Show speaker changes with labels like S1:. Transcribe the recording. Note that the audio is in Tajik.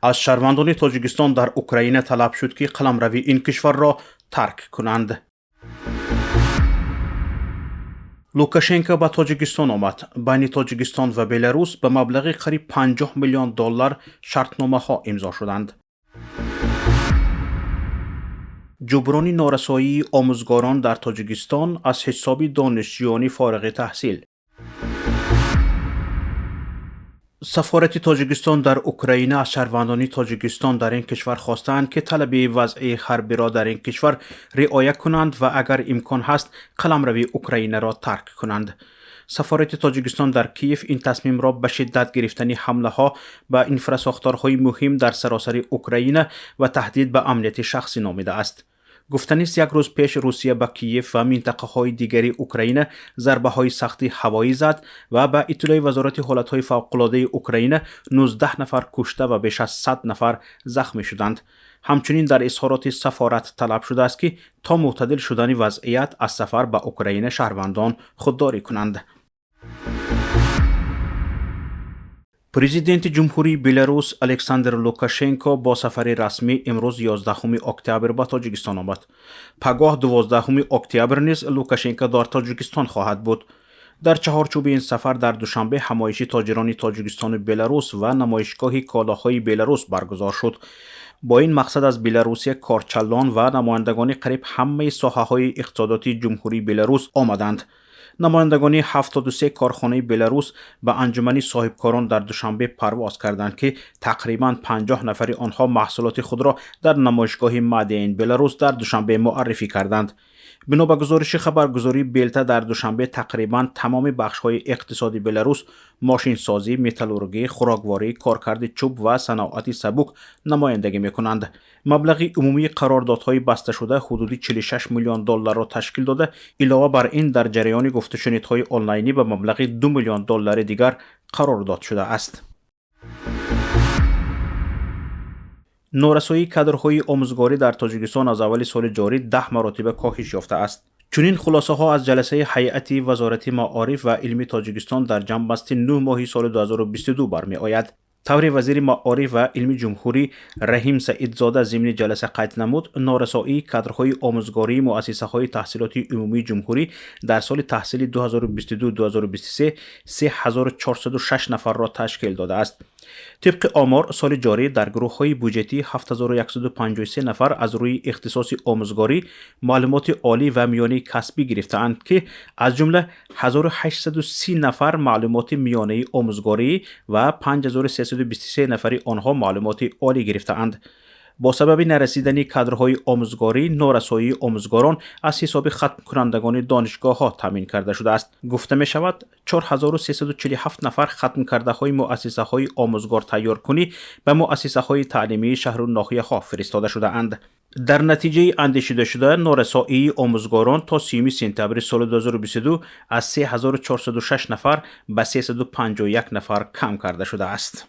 S1: Аз шаҳрвандони Тоҷикистон дар Украина талаб шуд, ки қаламрави ин кишварро тарк кунанд. Лукашенко ба Тоҷикистон омад. Байни Тоҷикистон ва Беларус ба маблағи қариб 50 миллион доллар шартномаҳо имзо шуданд. Ҷуброни норасоии омӯзгорон дар Тоҷикистон аз ҳисоби донишҷӯёни фориғи таҳсил. Сафорати Тоҷикистон дар Украина аз шаҳрвандони Тоҷикистон дар ин кишвар хостаанд, ки талаби вазъи ҳарбиро дар ин кишвар риоя кунанд ва агар имкон ҳаст, қаламрави Украинаро тарк кунанд. Сафорати Тоҷикистон дар Киев ин тасмимро ба шиддат гирифтани ҳамлаҳо ба инфрасохторҳои муҳим дар саросари Украина ва таҳдид ба амнияти шахсӣ номидааст. Гуфтанист, як рӯз пеш Русия ба Киев ва минтақаҳои дигари Украина зарбаҳои сахти ҳавоӣ зад ва ба иттилои Вазорати ҳолатҳои фавқулодаи Украина 19 нафар кушта ва беш аз 100 нафар захмӣ шуданд. Ҳамчунин дар изҳороти сафорат талаб шудааст, ки то мӯътадил шудани вазъият аз сафар ба Украина шаҳрвандон худдорӣ кунанд. Президенти Ҷумҳурии Беларус Александр Лукашенко бо сафари расмӣ имрӯз, 11 октябр, ба Тоҷикистон омад. Пагоҳ, 12 октябр, низ Лукашенко дар Тоҷикистон хоҳад буд. Дар чаҳорчӯби ин сафар дар Душанбе ҳамоиши тоҷирони Тоҷикистону Беларус ва намоишгоҳи колоҳои Беларус баргузор шуд. Бо ин мақсад аз Беларусия корчаллон ва намояндагони қариб ҳамаи соҳаҳои иқтисодоти Ҷумҳурии Беларус омаданд. Намояндагони 73 корхонаи Беларус ба анҷумани соҳибкорон дар Душанбе парвоз карданд, ки тақрибан 50 нафари онҳо маҳсулоти худро дар намоишгоҳи Made in Belarus дар Душанбе муаррифӣ карданд. Бино ба гузориши хабаргузории Белта, дар Душанбе тақрибан тамоми бахшҳои иқтисоди Беларус: мошинсозӣ, металлургӣ, хӯрокворӣ, коркарди чӯб ва саноати сабук намояндагӣ мекунанд. Маблағи умумии қарордодҳои басташуда ҳудуди 46 миллион долларро ташкил дода, илова бар ин, дар ҷараёни гуфтушунидҳои онлайнӣ ба маблағи 2 миллион доллари дигар қарордод шудааст. Норасоии кадрҳои омӯзгорӣ дар Тоҷикистон аз аввали соли ҷорӣ 10 маротиба коҳиш ёфтааст. Чунин хулосаҳо аз ҷаласаи ҳайати Вазорати маориф ва илми Тоҷикистон дар ҷамъбасти 9 моҳи соли 2022 бармеояд. Тавре вазири маориф ва илми ҷумҳурӣ Раҳим Саидзода зимни ҷаласа қайд намуд, норасоии кадрҳои омӯзгории муассисаҳои таҳсилоти умумии ҷумҳурӣ дар соли таҳсили 2022-2023 3406 нафарро ташкил додааст. Тибқи омор, соли ҷорӣ дар гурӯҳҳои буҷетӣ 7153 нафар аз рӯи ихтисоси омӯзгорӣ маълумоти олӣ ва миёнаи касбӣ гирифтаанд, ки аз ҷумла 1830 нафар маълумоти миёнаи омӯзгорӣ ва 5323 нафари онҳо маълумоти олӣ гирифтаанд. Бо сабаби нарасидани кадрҳои омӯзгорӣ, норасоии омӯзгорон аз ҳисоби хатмкунандагони донишгоҳҳо таъмин карда шудааст. Гуфта мешавад, 4347 нафар хатмкардаҳои муассисаҳои омӯзгортайёркунӣ ба муассисаҳои таълимии шаҳру ноҳияҳо фиристода шудаанд. Дар натиҷаи андешидашуда норасоии омӯзгорон то 30 сентябри соли 2022 аз 3406 нафар ба 351 нафар кам карда шудааст.